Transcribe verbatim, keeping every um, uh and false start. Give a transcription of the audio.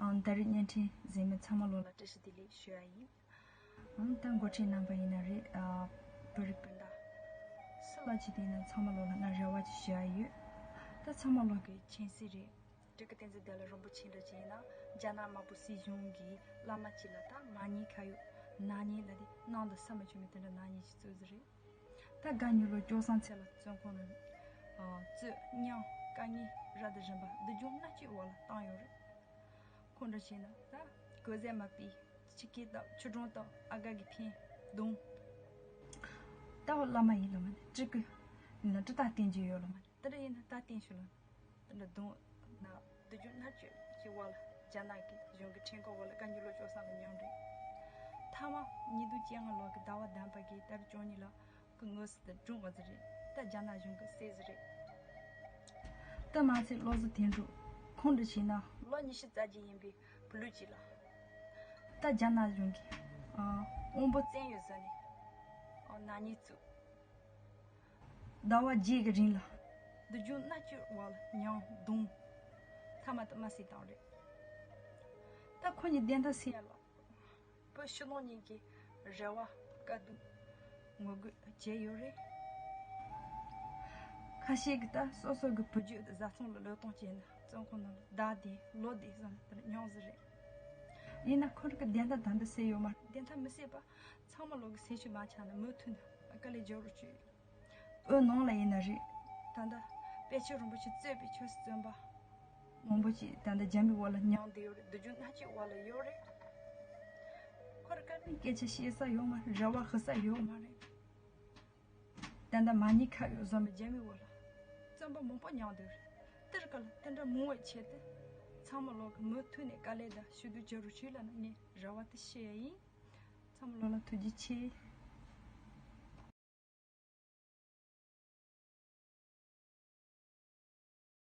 ཨང་། ད་རེས་བརྙན་འཕྲིན་གཟིགས་མི་ཚང་མ་ལོ་ལ་བཀྲ་ཤིས་བདེ་ལེགས་ཞུ་ཡ་ཡིན། ཨང་། ད་འགོ་ཁྲིད་རྣམ་པ་ཡིན་ན་རེད། ཨ། བོད་རིགས་སྤུན་ཟླ་སུ་ལ་ཅི་དེ་ཡིན་ན་ཚང་མ་ལོ་ལ་ང་རེ་བ་ཅིག་ཞུ་ཡ་ཡོད། ད་ཚང་མ་ལོ་གི་མཁྱེན་གསལ་རེད། སྤྲུལ་སྐུ་བསྟན་འཛིན་བདེ་ལེགས་རིན་པོ་ཆེ་འདྲ་ཅིག་ཡིན་ན་རྒྱ་ནག་དམར་པོ་སྲིད་གཞུང་གི་བླ་མ་ཅིག་ལ་ད་མ་ཉེས་ཁ་གཡོགས་ན་ཉེས་ལ་དེ་གནང་དང་ས་མ་ཆུ་མི་དེ་འདྲ་ན་ཉེས་ཅིག་བཙུགས་ཟིན་རེད། ད་དགའ་ཉི་ལོ་སྐྱོ་སང་ཚེ་ལ་བཙོན་ཁང་ནང་རྩོད་རྙོག་དཀའ་ངལ་རབ་དང་རིམ་པ་སྡུག་སྦྱོང་མནར་གཅོད་འོག་ལ་བཏང་ཡོད་རེད། ཁོང་འདྲ་བྱས་ན་ད་གོས་ཟས་མ་ཕུད། ཕྱི་སྐྱིད་དང་ཆུ་གྲོང་དང་ཨ་དགའ་གི་ཕན་གདུང་། ད་བ་བླ་མ་ཡིན་ལ་མ་ནི་སྤྲུལ་སྐུ་ཡིན་ན་སྤྲུལ་རྟགས་བསྟན་རྒྱུ་ཡོད་ལ་མ་ནི་དེ་འདྲ་ཡིན་ན་ད་བསྟན་ཞུ་ལ། དེ་འདྲ་གདུང་ན་སྡུག་སྦྱོང་མནར་གཅོད་ཀྱི་འོག་ལ་རྒྱ་ནག་གི་གཞུང་གི་ཁྲིམས་ཁང་འོག་ལ་དགའ་ཉི་ལོ་སྐྱོ་སང་ལ་མྱོང་རེད། མཐའ་མ་ཉིས་སྟོང་བཅོ་ལྔ་ལོ་གི་ཟླ་བ་བདུན་པ་གི་ཏ་རིག་བཅུ་གཉིས་ལ་གི་ངོས་སུ་དེ་བཀྲོངས་པ་ཟིག་རེད། ད་རྒྱ་ནག་གཞུང་གི་བསད་ཟིག་རེད། ད་མ་ཚད་བློ་བཟང་དོན་གྲུབ་ཁོང་འདྲ་བྱས་ན་ལོ་ཉི་ཤུ་རྩ་བརྒྱད་ཡིན་པའི་བུ་ལུག་ཅིག་ལ་ད་རྒྱ་ནག་གཞུང་གིས་ཨ་དབང་པོ་བཙན་གཡོལ་བཟོས་ནས་ཨ་ན་ཉེས་བཙུགས། ཟླ་བ་བརྒྱད་ཀྱི་རིང་ལ་སྡུག་སྦྱོང་མནར་གཅོད་འོག་ལ་མྱོང་གདུང་། མཐའ་མ་དུ་མ་བསད་བཏང་རེད། ད་ཁོ་གཉིས་བདེན་མཐའ་གསལ་ཡ་ལ། བོད་ཕྱི་ནང་གཉིས་ཀྱི་རེ་བ་དཀའ་སྡུག་ངོ་རྒོལ་བྱས་ཡོད་རེད། ཁ་ཤས་ཀྱིས་ད་སོ་སོ་གི་བུ་རྒྱུད་དེ་བཟའ་ཚང་ལ་བློས་གཏོང་བྱས་ནས་བཙོན་ཁང་ནང་ལ་བདའ་བདེ་ལོ་བདེ་བཟང་དེར་མྱོང་ཟིག་རེད། ཡིན་ན་ཁོ་རང་གི་བདེན་མཐའ་ད་འདི་གསལ་ཡོད་མ་རེད། བདེན་མཐའ་མི་གསལ་བ་ཚང་མ་ལོ་གི་སེམས་ཤུགས་མ་ཆག་ན་མུ་མཐུད་ནས་དཀའ་ལས་རྒྱག་རོགས་བྱོས། བོད་ནང་ལ་ཡིན་ན་རེད། ད་ལྟ་དཔལ་ཆོས་རིན་པོ་ཆེ་གཙོས་པའི་ཆོས་སྲིད་བཙོན་པ་མང་པོ་ཅིག་ད་ལྟ་རྒྱ་མིའི་འོག་ལ་མྱོང་བསྡད་ཡོད་རེད། སྡུག་སྦྱོང་མནར་གཅོད་འོག་ལ་ཡོད་རེད། ཁོ་རང་དཀའ་ལས་སྐད་ཆ་བཤད་ས་ཡོད་མ་རེད། རེ་བ་ཞུ་ས་ཡོད་མ་རེད། ད་ལྟ་མ་ཉེས་ཁ་གཡོགས་བཟོ་མི་རྒྱ་མིའི་འོག་ལ་བཙོན་པ་མང་པོ་མྱོང་བསྡད་ཡོད་རེད། དེར་སྐབས་ལ་དེ་འདྲ་མང་བའི་ཆེད་དུ་ཚང་མ་ལོ་གི་མུ་མཐུད་ནས་དཀའ་ལས་དང་ཞུ་གཏུག་བྱེད་རོགས་བྱོས་ལབ་ནས་ངས་རེ་བ་དེ་ཞུ་ཡ་ཡིན། ཚང་མ་ལོ་ལ་ཐུགས་རྗེ་ཆེ།